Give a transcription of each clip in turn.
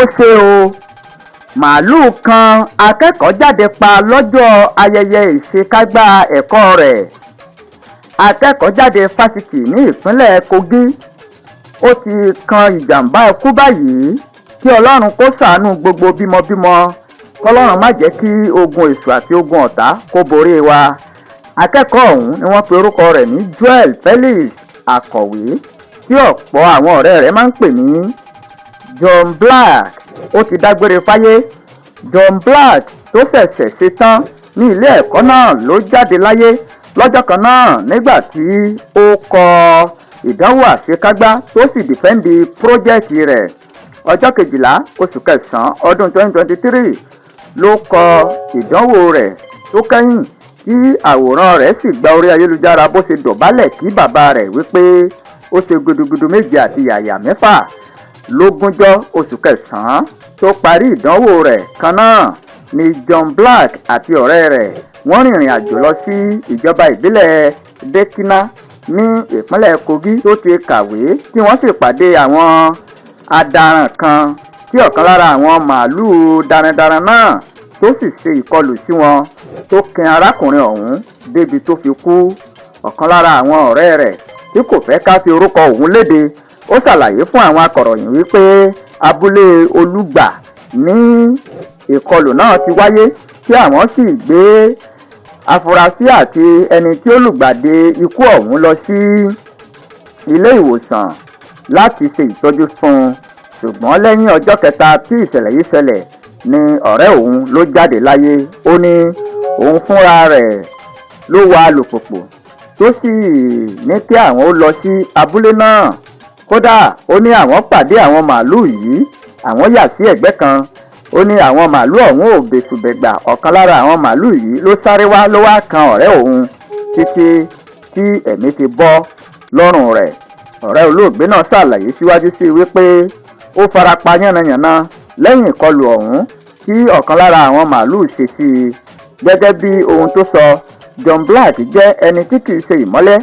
Ó ṣe o, màálùú kan akẹ́kọ̀ọ́ jáde pa lọ́jọ́ ayẹyẹ ìṣèkágbá ẹ̀kọ́ rẹ̀. Akẹ́kọ̀ọ́-jáde fásitì ní ìpínlẹ̀ Kogi, ó ti kan ìjàm̀bá ikú báyìí. Kí Ọlọ́run kó ṣàánú gbogbo bímọbímọ, kọlọ́run má jẹ́ kí ogun èṣù àti ogun ọ̀tá kó borí wa. Akẹ́kọ̀ọ́ ọ̀hún ni wọ́n pe orúkọ rẹ̀ ní Joel Felix Akọ̀wé, tí ọ̀pọ̀ àwọn ọ̀rẹ́ rẹ̀ máa ń pè ní John Black. Ó ti dágbére fáyé. John Black tó ṣẹ̀ṣẹ̀ ṣetán ní ilé ẹ̀kọ́ náà ló jáde láyé lọ́jọ́ kan náà nígbà tí ó kọ ìdánwò àṣekágbá tó sì defend project rẹ̀. Ọjọ́ 12 oṣù kẹsàn-án ọdún 2023 ló kọ ìdánwò rẹ̀ tó kẹ́yìn, tí àwòrán rẹ̀ sì gba orí ayélujára bó ṣe dọ̀bálẹ̀ kí bàbá rẹ̀ wípé ó ṣe gudugudu méje àti yàyà mẹ́fà. Lógúnjọ́ oṣù kẹsàn-án tó parí ìdánwò rẹ̀ kan náà ni John Black àti ọ̀rẹ́ rẹ̀ wọ́n rìnrìn àjò lọ sí ìjọba ìbílẹ̀ Dekina ní ìpínlẹ̀ Kogi tó ti kàwé, tí wọ́n sì pàdé àwọn adaran kan, tí ọ̀kan lára àwọn màálùú darandaran náà tó sì ṣe ìkọlù sí wọn, tó kin arákùnrin ọ̀hún débi tó fi kú. Ọ̀kan lára àwọn ọ̀rẹ́ rẹ̀ tí kò fẹ́ ká fi orúkọ òun léde, ó ṣàlàyé fún àwọn akọ̀ròyìn wípé abúlé Olùgbà ní ìkọlù náà ti wáyé, tí àwọn sì gbé afurasí àti ẹni tí ó lùgbàdì ikú ọ̀hún lọ sí ilé ìwòsàn láti ṣe ìtọ́jú fún un, ṣùgbọ́n lẹ́yìn ọjọ́ kẹta tí ìṣẹ̀lẹ̀ yìí ṣẹlẹ̀ ni ọ̀rẹ́ òun ló jáde láyé. Ó ní òun fúnra rẹ̀ ló wa alùpùpù tó sì ní kí àwọn ó lọ sí abúlé náà. Kódà, ó ní àwọn pàdé àwọn màálùú yìí, àwọn yà sí ẹ̀gbẹ́ kan. Ó ní àwọn màálùú ọ̀hún ò bẹ̀sùbẹ̀gbà. Ọ̀kan lára àwọn màálùú yìí ló sáré wá, ló wá kan ọ̀rẹ́ òun títí tí ẹ̀mí fi bọ́ lọ́rùn rẹ̀. Ọ̀rẹ́ olóògbé náà ṣàlàyé síwájú sí i wípé ó fara pa yánnayànna lẹ́yìn ìkọlù ọ̀hún tí ọ̀kan lára àwọn màálùú ṣe sí i. Gẹ́gẹ́ bí ohun tó sọ, John Black jẹ́ ẹni tí kìí ṣe ìmọ́lẹ̀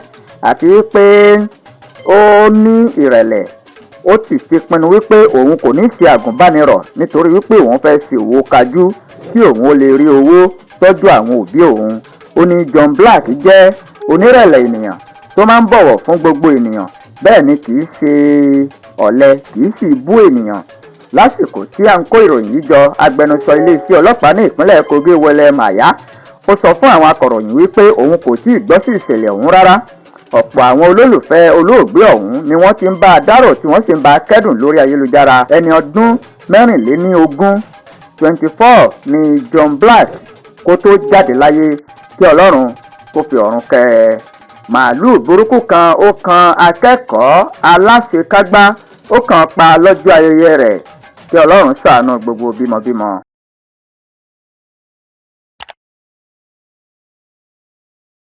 àti pé ó ní ìrẹ̀lẹ̀. Ó sì ti pinnu wípé òun kò ní ṣe àgùnbánirọ̀ nítorí wípé òun fẹ́ ṣe òwò kájú kí òun ó lè rí owó tọ́jú àwọn òbí òun. Ó ní John Black jẹ́ onírẹ̀lẹ̀ ènìyàn tó máa ń bọ̀wọ̀ fún gbogbo ènìyàn, bẹ́ẹ̀ ni kì í ṣe ọ̀lẹ, kì í sì bú ènìyàn. Lásìkò tí à ń kó ìròyìn yìí jọ, agbẹnusọ iléeṣẹ́ ọlọ́pàá ní ìpínlẹ̀ Kogi, Wọlé Màyá, ó sọ fún àwọn akọ̀ròyìn wípé òun kò tí ì gbọ́ sí ìṣẹ̀lẹ̀ ọ̀hún rárá. Ọ̀pọ̀ àwọn olólùfẹ́ olóògbé ọ̀hún ni wọ́n ti ń bá a dárò, tí wọ́n sì ń bá a kẹ́dùn lórí ayélujára. Ẹni ọdún 24, 24 ni John Black kó tó jáde láyé. Kí Ọlọ́run kó fi ọ̀run kẹ́ ẹ. Màálùú burúkú kan ó kan akẹ́kọ̀ọ́ aláṣekágbá, ó kàn pa lọ́jọ́ ayẹyẹ rẹ̀. Kí Ọlọ́run ṣàánú gbogbo bímọbímọ.